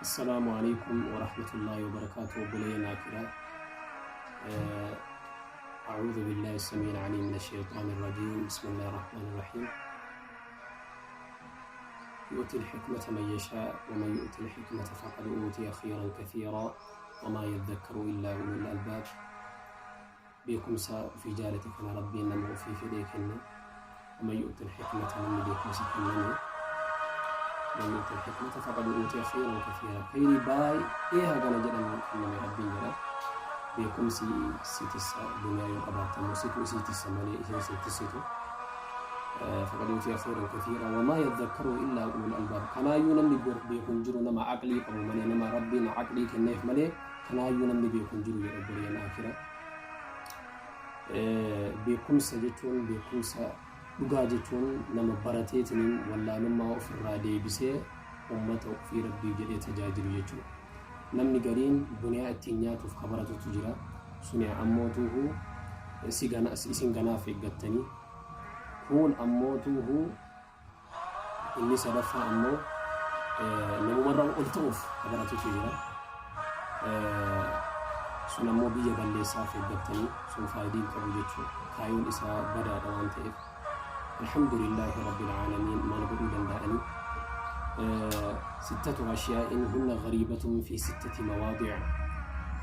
Assalaamu alaikum warahmatullaahi wabarakaatu. Obboleeyyan aakiraa, أعوذ بالله السميع العليم من الشيطان الرجيم، بسم الله الرحمن الرحيم. يؤتي الحكمة من يشاء ومن يؤت الحكمة فقد أوتي خيرا كثيرا وما يذكر إلا أولو الألباب. Beekumsa ofii jaalate kana Rabbiin nama ofii fedhee kenna. ومن يؤت الحكمة, namni beekumsa kenname, ومن يؤت الحكمة فقد أوتي خيرا كثيرا, khayrii baay'ee hagana jedhamu kenname Rabbiin jedha. Beekumsi si tissa. Duniyaa yoo qabaattamu situ isii tissa malee isheen sin tissitu. فقد أوتي خيرا كثيرا وما يذكر إلا أولو الألباب. Kanaayyuu namni beeku hin jiru nama aqlii qabu malee, nama Rabbiin aqlii kenneef malee kanaayyuu namni beeku hin jiru jedha. Obboleeyyan aakiraa, beekumsa jechuun, beekumsa dhugaa jechuun nama barateetiniin wallaalummaa ofirraa deebisee ummata ofii Rabbii jedhee tajaajilu jechuudha. Namni gariin duniyaa ittiin nyaatuuf ka baratutu jira. Suni ammootuuhu isin ganaaf eeggattanii. Kun ammootuuhu inni sadaffaa ammoo namumarra ol ta'uuf ka baratutu jira. Sun ammoo biyya balleessaaf eeggattanii, sun faayidii hin qabu jechuudha. Kaayoon isaa badaadha waan ta'eef. الحمد لله رب العالمين. Maal godhuu danda'anii? ستة أشياء هن غريبة في ستة مواضع.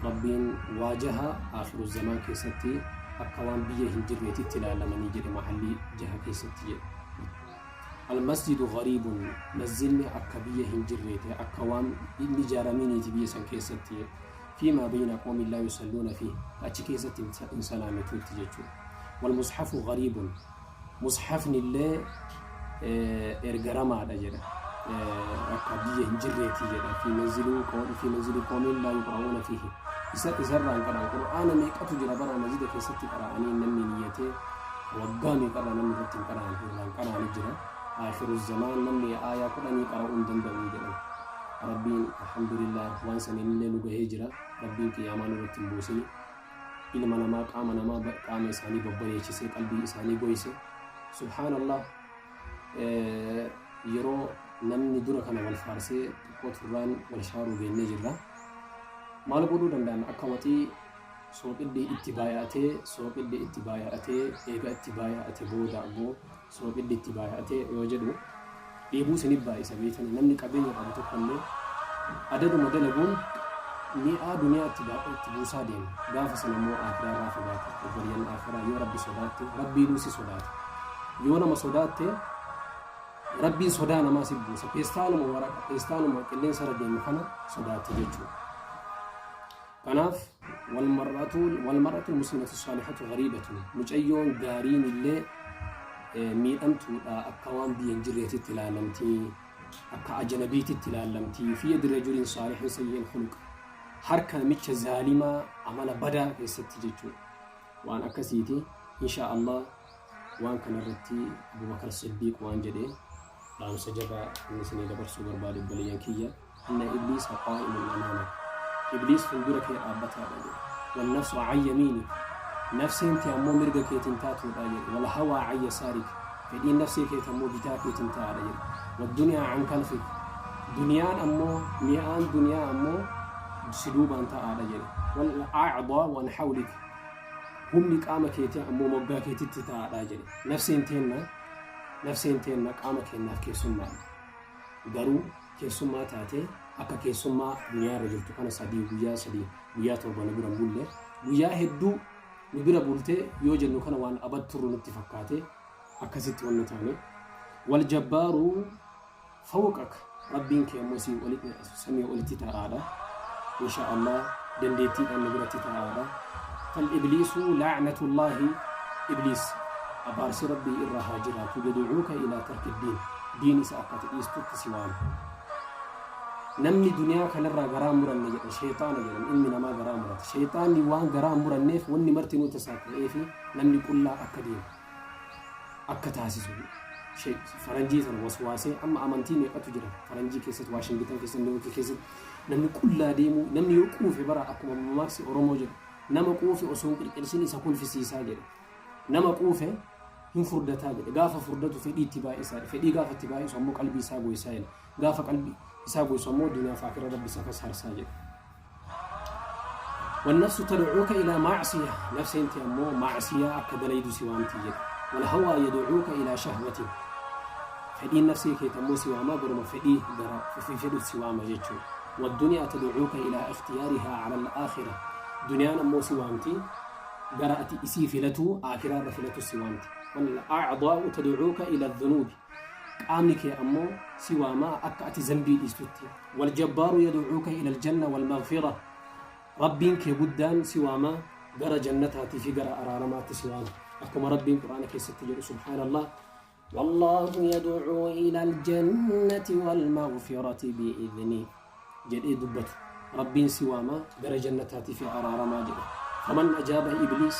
Rabbiin waajaha آخر الزمان keessatti akka waan biyya hin jirreetitti ilaalamanii jedhe, mahallii jaha keessatti jedhe. المسجد غريب, masjidni akka biyya hin jirreete, akka waan inni ijaaraminiiti biyya san keessatti jedhe. فيما بين قوم لا يصلون فيه, achi keessatti hin salaametuutti jechuudha. والمصحف غريب, musxafni illee ergaramaadha jedha, akka biyya hin jirreeti jedha. في منزل قوم لا يقرؤون فيه, isa isarraan qara'an. Qur'aana meeqatu jira bara masjida keessatti qara'anii, namni niyyatee waggaa meeqarraa namni irratti hin qara'an, irraan qara'anii jira. آخر الزمان namni aayaa 10 qara'uu hin danda'u jedhan. Rabbiin alhamdulillah waan saniin illee nu gahee jira. Rabbiin qiyaamaa nurratti hin buusini. Ilma namaa, qaama namaa, qaama isaanii babbareechisee qalbii isaanii goyse. Subhaanallah, yeroo namni dura kana wal faarsee xiqqoo turraan wal shaaruu geennee jirra. Maal godhuu danda'an? Akka waxii sooqiddi itti baay'atee, sooqiddi itti baay'atee, eega itti baay'ate booda ammoo sooqiddi itti baay'atee yoo jedhu dheebuu isinif baay'isa. Beekani, namni qabeenya qabu tokko illee adaduma dalaguun mi'aa duniyaa itti buusaa deema. Gaafa sana immoo aakiraa irraa fagaata. Obboleeyyan aakiraa, yoo Rabbi sodaatte Rabbiinuu si sodaata. Yoo nama sodaatte Rabbiin sodaa namaa si buusa. Peestaaluma waraqa, peestaaluma qilleensa irra deemu kana sodaatte jechuudha. Kanaaf والمرأة المسلمة الصالحة غريبة, mucayyoon gaariin illee miidhamtuudha, akka waan biyya hin jirreetitti ilaalamti, akka ajnabiititti ilaalamti. في يد رجل صالح سيء الخلق, harka namicha zaalimaa amala badaa keessatti jechuudha. Waan akkasiiti. Insha Allah waan kanarratti Abubakar Siddiiq waan jedhe, dhaamsa jabaa inni isinii dabarsuu barbaadu, obboleeyyan kiyya: إن إبليس قائم أمامك, ibliis fuuldura kee dhaabbataadha jedhe. والنفس عن يمينك, nafseen tee ammoo mirga keetiin taatuudha jedhe. والهوى عن يسارك, fedhiin nafsee keet ammoo bitaa keetiin taa'aadha jedhe. والدنيا عن خلفك, duniyaan ammoo, mi'aan duniyaa ammoo si duubaan taa'aadha jedhe. والأعضاء عن حولك, humni qaama keetii ammoo moggaa keetitti taa'aadha jedhe. Nafseen teenna, nafseen teenna qaama keennaaf keessummaadha. Garuu keessummaa taatee akka keessummaa duniyaa irra jirtu kana 3 guyyaa, 3 guyyaa, 7 nu bira hin bulle, guyyaa hedduu nu bira bultee yoo jennu kana waan abad turru nutti fakkaate. Akkasitti wanna taane. والجبار فوقك, Rabbiin kee ammoo sii oli, samii olitti taa'aadha. Insha Allah dandeettiidhaan nu biratti taa'aadha. فالإبليس لعنة الله, ibliis abaarsi Rabbii irra haa jiraatu, يدعوك إلى ترك الدين, diin isa akka ati dhiistutti si waama. Namni duniyaa kanarraa garaa muranne jedhe sheexaana jedhan. Ilmi namaa garaa murata. Sheexaanni waan garaa muranneef wanni martinuu tasaa ta'eefi namni qullaa akka deemu akka taasisu faranjii sana waswaasee. Amma amantii meeqatu jira faranjii keessatti, Waashingitan keessatti, Niiwoorkii keessatti namni qullaa deemu. Namni yoo quufe bara, akkuma mammaksi Oromoo jedhu, nama quufe osoo hin qirqirsin isa kolfisiisaa jedhe. Nama quufe hin furdataa jedhe. Gaafa furdatu fedhii itti baay'isaa, fedhii gaafa itti baay'isu ammoo qalbii isaa goysaa jedhe. Gaafa qalbii Isaa goysu ammoo duniyaa fi aakhira Rabbi isa kasaarsaa jedhe. والنفس تدعوك إلى معصية نفس أنت أمو معصية أكدليد سوامتي جد والهوى يدعوك إلى شهوة فدي نفسي كي تمو سواما برما فدي درا في فدو سواما جتشو والدنيا تدعوك إلى اختيارها على الآخرة دنيا أمو سوامتي قرأت إسي فلتو آخرة فلتو سوامتي والأعضاء تدعوك إلى الذنوب qaamni kee ammoo si waamaa akka ati zambii dhiistutti. Waljabbaaru yad'uuka ila aljanna walmaghfira Rabbiin kee guddaan si waamaa gara jannataatii fi gara araaramaatti si waama. Akkuma Rabbiin Qur'aana keessatti jedhu subhaanallah Wallaahu yad'uu ila aljannati walmaghfirati bi'idhni jedhee dubbatu. Rabbiin si waamaa gara jannataatii fi araaramaa jedhe. Faman ajaaba ibliis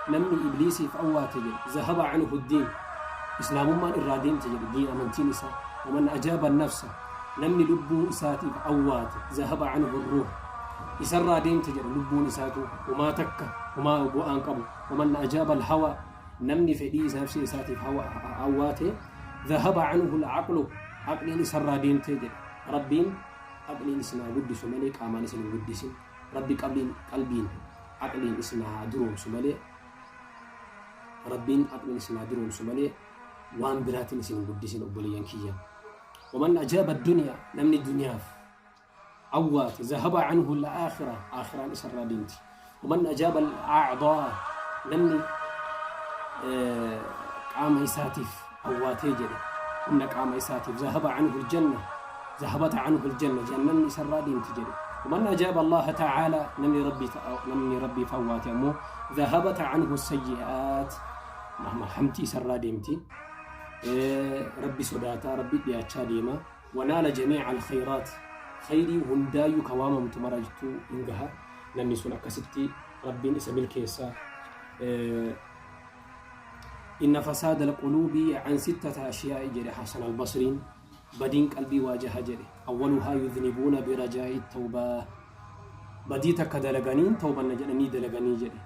namni ibliisiif awwaate jedhe zahaba anhu diin Islaamummaan irraa deemte jedhe diin amantiin isaa. Waman ajaaba nafsa namni lubbuu isaatiif awwaate zahaba anhu ruuh isarraa deemte jedhe lubbuun isaatu humaa takka humaa bu'aan qabu. Waman ajaaba alhawa namni fedhii nafsi isaatiif awwaate zahaba anhu alaqlu aqliin isarraa deemte jedhe. Rabbiin aqliin isin haa guddisu malee qaamaan isin hin guddisin. Rabbi qabliin qalbiin aqliin isin haa duroomsu malee Rabbiin aqliin isin haa duroomsu malee waan biraatiin isin hin guddisin obboleeyyan kiyya. Waman ajaaba duniyaa namni duniyaaf awwaate zahaba anhu al-aakhira aakhiraan isarraa deemti. Waman ajaaba al-a'daa namni qaama isaatiif awwaatee jedhe humna qaama isaatiif zahaba anhu al-janna zahabata anhu al-janna jannanni isarraa deemti jedhe. Waman ajaaba Allaha ta'ala namni rabbii namni rabbiif awwaate ammoo zahabata anhu sayyi'aat hamti isarraa deemti. Rabbi sodaataa rabbi dhiyaachaa deema. Wanaala jamiica al-khayraat khayrii hundaayyuu ka waamamtu mara jechuu hin gaha. Namni sun akkasitti Rabbiin isa milkeessa. Inna fasaada alquluubi an sittata ashiyaa'i jedhe Hasan albasriin badiin qalbii waa jaha jedhe awwaluhaa yudhnibuuna birajaa'i tawbaa badii takka dalaganiin tawbanna jedhanii dalaganii jedhe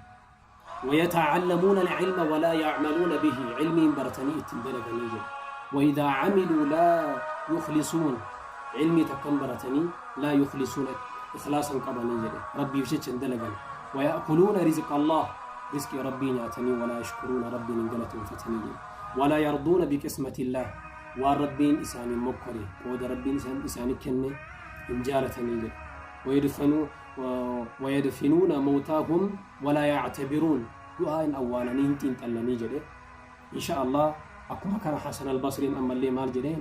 ويتعلمون العلم ولا يعملون به علمين برتني اتن دلغني جد وإذا عملوا لا يخلصون علمي تكن برتني لا يخلصون إخلاصا قبني جد ربي بشتشن دلغن ويأكلون رزق الله رزق ربي ناتني ولا يشكرون ربي نقلتهم فتني ولا يرضون بقسمة الله والربين إساني مكري قود ربين إساني كني إنجالتني جد ويدفنوا ويدفنون موتاهم ولا يعتبرون دعاء أوالني انتين تلني جده إن شاء الله أكما كان حسن البصري أما اللي مال جده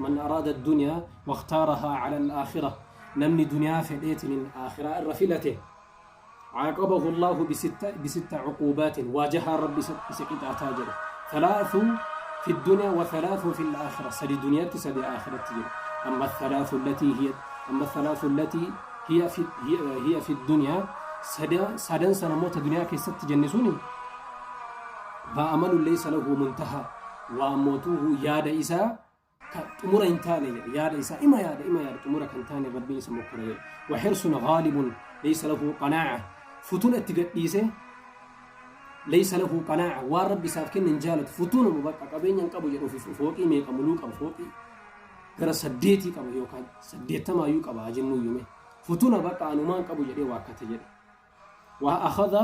من أراد الدنيا واختارها على الآخرة نمني دنيا فديت من آخرة الرفلته عاقبه الله بست عقوبات واجهها ربي بسكت أتاجر ثلاث في الدنيا وثلاث في الآخرة سدي دنيا سدي آخرة أما الثلاث التي هي أما الثلاث التي هي في هي, هي في الدنيا سدن سنموت دنيا كي ست جنسوني فأمل ليس له منتهى وموته ياد إسا xumura hin taane jedhe yaada isaa ima yaada ima yaada xumura kan taane rabbiin isa mokkora jedhe وحرص غالب ليس له قناعة futuna itti gadhiise ليس له قناعة waan rabbi isaaf kenne hin jaalatu futunuma bakka qabeenya hin qabu jedhu fooqii meeqa muluu qaba fooqii gara saddeetii qaba yookaan saddeettamaayyuu qaba haa jennuu yume futuna bakka anumaan qabu jedhee waakkate jedhe وأخذ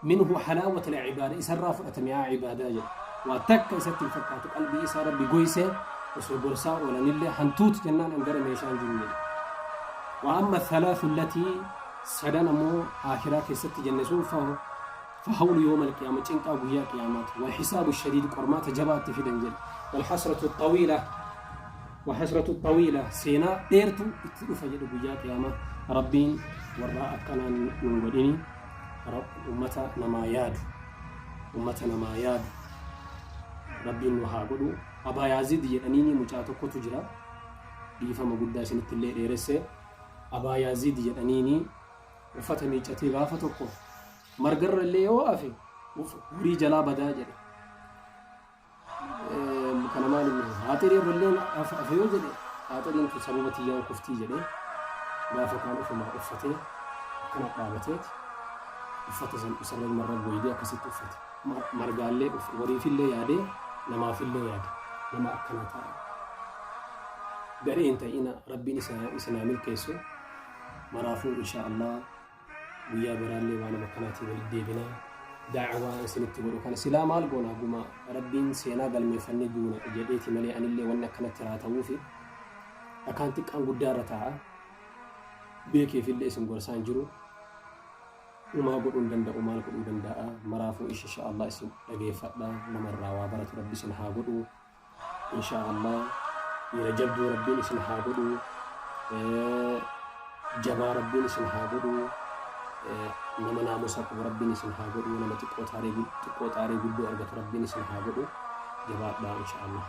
منه حلاوة العبادة إسرا فؤة مع عبادة جد وتك إسات الفكات قلبي إسا ربي قويسة osoo gorsaa oolanillee hantuuti jennaan an gara meeshaan jiru jedhe. Wa amma thalaath allatii sadan ammoo aakhiraa keessatti jenne sun fahawlu yawma alqiyaama cinqaa guyyaa qiyaamaati walhisaabu shadiid qormaata jabaatti fidan jedhe walhasratu xawiila wahasratu xawiila seenaa dheertu itti dhufa jedhe guyyaa qiyaamaa rabbiin warraa akkanaan nun godhini ummata namaa yaadu ummata namaa yaadu rabbiin nu haa godhu Abaa Yaazid jedhaniini mucaa tokkotu jira. Dhiifama guddaa isinitti illee dheeresse. Abaa Yaazid jedhaniini uffata miiccatee gaafa tokko margarra illee yoo afe horii jalaa badaa jedhe. Kana maal inni haaxirii irra illee afe yoo jedhe haaxiriin tun sababa tiyyaan kuftii jedhe gaafa kaan ofumaa uffatee akkana dhaabateeti uffata san isarra marra goydee akkasitti uffate. Margaallee horiifillee yaadee namaafillee yaade nama akkanaa ta'a. Gadhee hin ta'ina, Rabbiin isin haa milkeessu. Maraafuu insha Allah guyyaa biraallee waanuma akkanaatiin walitti deebina. Da'awaa isinitti godhu kana silaa maal goona, guma Rabbiin seenaa galmeeffannee duuna jedheeti malee anillee wanni akkanatti raatawuufi dhakaan xiqqaan guddaa irra taa'a. Beekeefillee isin gorsaan jiru. Umaa godhuu hin danda'u, maal godhuu danda'a? Maraafuu insha Allah isin dhageeffadha, namarraa waa baratu Rabbi isin haa godhu. Insha Allah dhiira jabduu Rabbiin isin haa godhu. Jabaa Rabbiin isin haa godhu. Nama naamusa qabu Rabbiin isin haa godhu. Nama xiqqoo taaree xiqqoo xaaree guddoo argatu Rabbiin isin haa godhu. Jabaadhaa insha Allah.